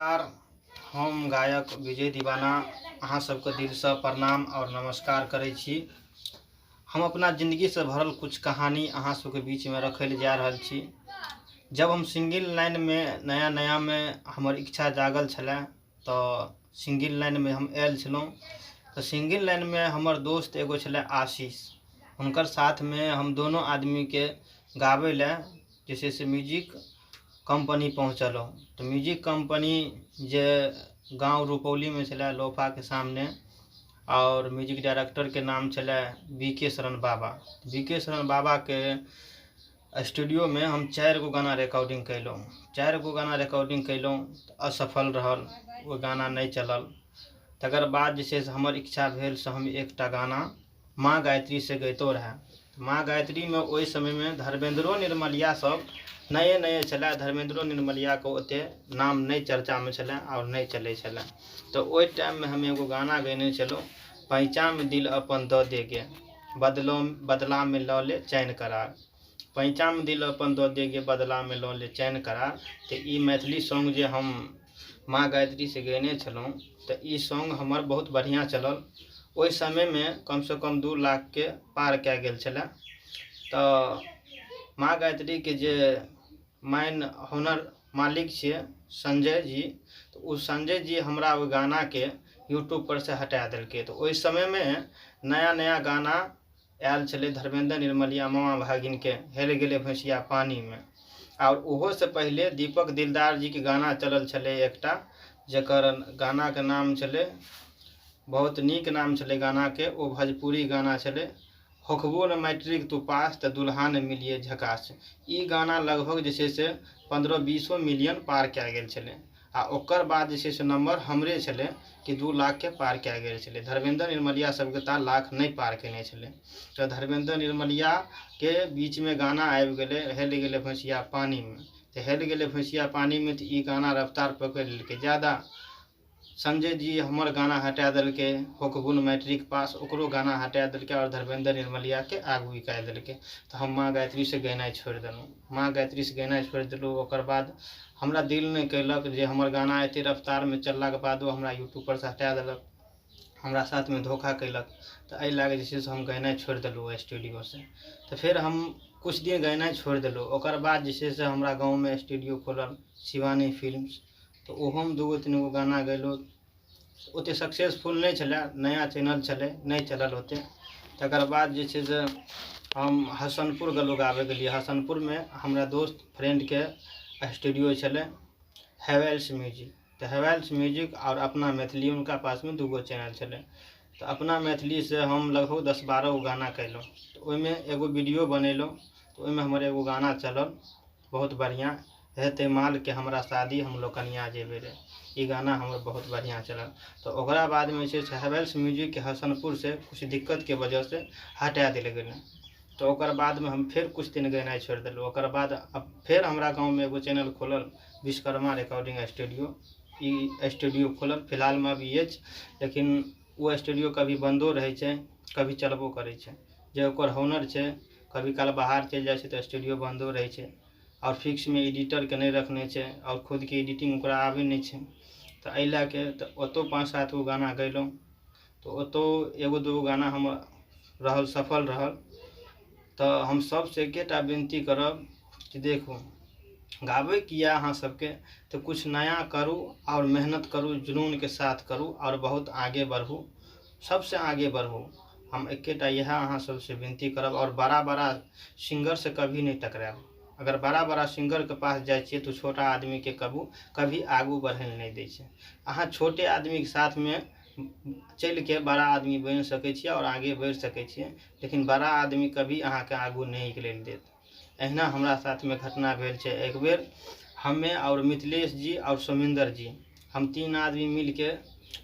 नमस्कार, हम गायक विजय दीवाना अहाँ सबके दिलसँ प्रणाम आओर नमस्कार करै छी। हम अपना जिन्दगीसँ भरल कुछ कहानी अहाँ सबके बीचमे रखै लए जा रहल छी। जब हम सिंगिंग लाइनमे नया नयामे हमर इच्छा जागल छलै तऽ सिंगिंग लाइनमे हम आयल छलहुँ। तऽ सिंगिंग लाइनमे हमर दोस्त एगो छलै आशीष, हुनकर साथमे हम दोनो आदमीके गाबै लए जे छै से म्यूजिक कम्पनी पहुँचलहुँ। तऽ म्यूजिक कम्पनी जे गाँव रुपौलीमे छलै लोफाके सामने, आओर म्यूजिक डायरेक्टरके नाम छलै बी के शरण बाबा। बी के शरण बाबाके स्टूडियोमे हम 4 गो गाना रिकॉर्डिंग कयलहुँ। 4 गो गाना रिकॉर्डिंग कयलहुँ तऽ असफल रहल, ओ गाना नहि चलल। तकर बाद जे छै से हमर इच्छा भेल से हम एकटा गाना माँ गायत्री से गैतो रहए। माँ गायत्रीमे ओहि समयमे धर्मेंद्रो निर्मलिया सब नये नये छलै। धर्मेंद्रो निर्मलियाके ओते नाम नहि चर्चामे छलै आओर नहि चलै छलै। तऽ ओहि टाइममे हम एगो गाना गयने छलहुँ, पैँचामे दिल अपन दऽ देगे बदलो बदलामे लऽ ले चैन करार, पैँचामे दिल अपन दऽ देगे बदलामे लऽ ले चैन करार। तऽ ई मैथिली सॉन्ग जे हम माँ गायत्रीसँ गयने छलहुँ तऽ ई सॉन्ग हमर बहुत बढ़िआँ चलल। ओहि समयमे कमसँ कम 2 लाखके पार कए गेल छलै। तऽ माँ गायत्रीके जे मैन हुनर मालिक छियै संजय जी, तऽ ओ संजय जी हमरा ओहि गानाके यूट्यूबपर से हटा देलकै। तऽ ओहि समयमे नया नया गाना आयल छलै धर्मेंद्र निर्मलिया मामा भागिनके हेल गेलै भैंसिया पानीमे, आओर ओहोसँ पहिले दीपक दिलदार जीके गाना चलल छलै एकटा, जकर गानाके नाम छलै, बहुत नीक नाम छलै गानाके, ओ भोजपुरी गाना छलै होखबो ने मैट्रिक तू पास तऽ दुल्हा ने मिलिए झकास। ई गाना लगभग जे छै से 15-20 मिलियन पार कए गेल छलै। आ ओकर बाद जे छै से नम्बर हमरे छलै कि 2 लाखके पार कए गेल छलै। धर्मेंद्र निर्मलिया सबके ता लाख नहि पार केने छलै। तऽ धर्मेंद्र निर्मलियाके बीचमे गाना आबि गेलै हेल गेलै भैंसिया पानीमे। तऽ हेल गेलै भैंसिया पानीमे तऽ ई गाना रफ्तार पकड़ि लेलकै ज्यादा। संजय जी हमर गाना हटा देलकै होकबुन मैट्रिक पास, ओकरो गाना हटा देलकै आओर धर्मेंद्र निर्मलियाके आगू निकालि देलकै। तऽ हम माँ गायत्रीसँ गेनाइ छोड़ि देलहुँ, माँ गायत्रीसँ गेनाइ छोड़ि देलहुँ। ओकर बाद हमरा दिल नहि कयलक जे हमर गाना एते रफ्तारमे चललाके बादो हमरा यूट्यूबपर से हटा देलक, हमरा साथमे धोखा कयलक। तऽ एहि लए कऽ जे छै से हम गेनाइ छोड़ि देलहुँ ओहि स्टूडियोसँ। तऽ फेर हम किछु दिन गेनाइ छोड़ि देलहुँ। ओकर बाद जे छै से हमरा गाँवमे स्टूडियो खोलल शिवानी फिल्म्स, तऽ ओहोमे 2 गो 3 गो गाना गयलहुँ। ओतेक सक्सेसफुल नहि छलै, नया चैनल छलै, नहि चलल ओतेक। तकर बाद जे छै से हम हसनपुर गेलहुँ गाबैके लिए। हसनपुरमे हमरा दोस्त फ्रेंडके स्टूडियो छलै हेवेल्स म्यूजिक। तऽ हेवेल्स म्यूजिक आओर अपना मैथिली हुनका पासमे 2 गो चैनल छलै। तऽ अपना मैथिलीसँ हम लगभग 10-12 गो गाना कयलहुँ। तऽ ओहिमे एगो वीडियो बनेलहुँ, तऽ ओहिमे हमर एगो गाना चलल बहुत बढ़िआँ, हेतै मालके हमरा शादी हम लोकनिया जेबै रे, ई गाना हमर बहुत बढ़िआँ चलल। तऽ ओकरा बादमे जे छै से हेवेल्स म्यूजिकके हसनपुरसँ किछु दिक्कतके वजहसँ हटा देल गेलै। तऽ ओकर बादमे हम फेर किछु दिन गेनाइ छोड़ि देलहुँ। ओकर बाद फेर हमरा गाँवमे एगो चैनल खोलल विश्वकर्मा रिकॉर्डिंग स्टूडियो, ई स्टूडियो खोलल फिलहालमे अभी अछि, लेकिन ओ स्टूडियो कभी बन्दो रहै छै कभी चलबो करै छै। जे ओकर हुनर छै कभी काल बाहर चलि जाइ छै तऽ स्टूडियो बन्दो रहै छै, आओर फिक्समे एडिटरके नहि रखने छै आओर खुदके एडिटिंग ओकरा आबै नहि छै। तऽ एहि लए कऽ तऽ ओतहु 5-7 गो गाना गयलहुँ, तऽ ओतहु एगो 2 गो गाना हमर रहल सफल रहल। तऽ हम सबसँ एकेटा विनती करब कि देखू गाबैके यऽ अहाँ सबके तऽ किछु नया करू आओर मेहनत करू, जुनूनके साथ करू आओर बहुत आगे बढ़ू, सबसँ आगे बढ़ू। हम एकेटा इएह अहाँ सबसँ विनती करब। आओर बड़ा बड़ा सिंगरसँ कभी नहि टकरायब। अगर बड़ा बड़ा सिंगरके पास जाइ छियै तऽ छोटा आदमीके कभी आगू बढ़ै लए नहि दै छै। अहाँ छोटे आदमीके साथमे चलिके बड़ा आदमी बनि सकै छियै आओर आगे बढ़ि सकै छियै, लेकिन बड़ा आदमी कभी अहाँके आगू नहि निकलै लए देत। एहिना हमरा साथमे घटना भेल छै। एक बेर हमे आओर मिथिलेश जी आओर सोमेंद्र जी, हम 3 आदमी मिलके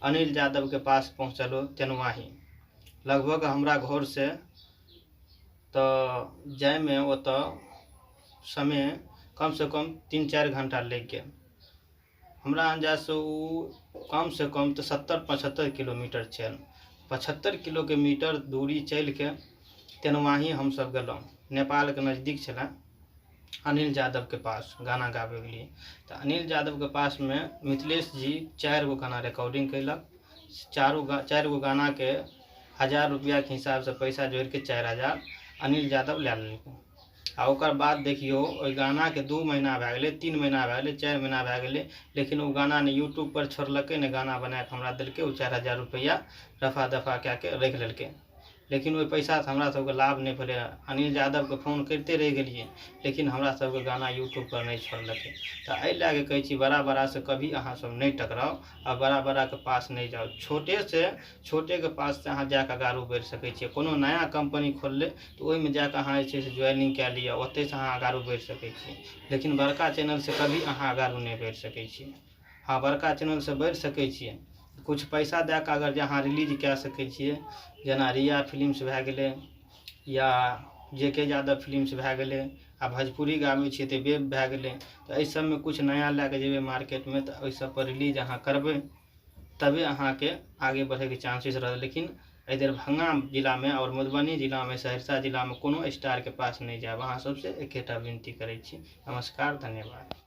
अनिल यादवके पास पहुँचलहुँ तेनुआही। लगभग हमरा घरसँ तऽ जाइमे ओतऽ समय कमसँ कम 3-4 घण्टा लागि गेल। हमरा अन्दाजसँ ओ कमसँ कम तऽ 70-75 किलोमीटर छल। 75 किलोमीटर दूरी चलिके तेनुआही हमसब गेलहुँ, नेपालके नजदीक छलै। अनिल यादवके पास गाना गाबैके लिए। तऽ अनिल यादवके पासमे मिथिलेश जी 4 गो गाना रिकॉर्डिंग कयलक। 4 गो गानाके 1000 रुपैआके हिसाबसँ पैसा जोड़िके 4000 अनिल यादव लए लेलकै। आ ओकर बाद देखियौ ओहि गानाके 2 महीना भए गेलै, 3 महीना भए गेलै, 4 महीना भए गेलै, लेकिन ओ गाना ने यूट्यूब पर छोड़लकै ने गाना बनाके हमरा देलकै। ओ 4000 रुपैआ रफा दफा कए के राखि लेलकै, लेकिन ओहि पैसासँ हमरा सबके लाभ नहि भेलै। अनिल यादवके फोन करिते रहि गेलियै, लेकिन हमरा सबके गाना यूट्यूब पर नहि छोड़लकै। तऽ एहि लए कऽ कहै छी बड़ा बड़ासँ कभी अहाँ सब नहि टकराउ आ बड़ा बड़ाके पास नहि जाउ। छोटेसँ छोटेके पास अहाँ जाकऽ आगारू बढ़ि सकै छियै। कोनो नया कम्पनी खोललै तऽ ओहिमे जाकऽ अहाँ जे छै से ज्वाइनिंग कए लिअ, ओतहिसँ अहाँ आगारू बढ़ि सकै छियै। लेकिन बड़का चैनलसँ कभी अहाँ आगारू नहि बढ़ि सकै छियै। हँ, बड़का चैनलसँ बढ़ि सकै छियै कुछ पैसा दए कऽ, अगर जे अहाँ रिलीज कए सकै छियै, जेना रिया फिल्म्स भए गेलै या जे के यादव फिल्म्स भए गेलै, आ भोजपुरी गाबै छियै तऽ वेब भए गेलै। तऽ एहि सबमे कुछ नया लए कऽ जेबै मार्केटमे तऽ ओहि सब पर रिलीज अहाँ करबै, तबे अहाँके आगे बढ़ैके चांसेस रहत। लेकिन एहि दरभंगा जिलामे आओर मधुबनी जिलामे, सहरसा जिलामे कोनो स्टारके पास नहि जायब। अहाँ सबसँ एकेटा विनती करै छी। नमस्कार, धन्यवाद।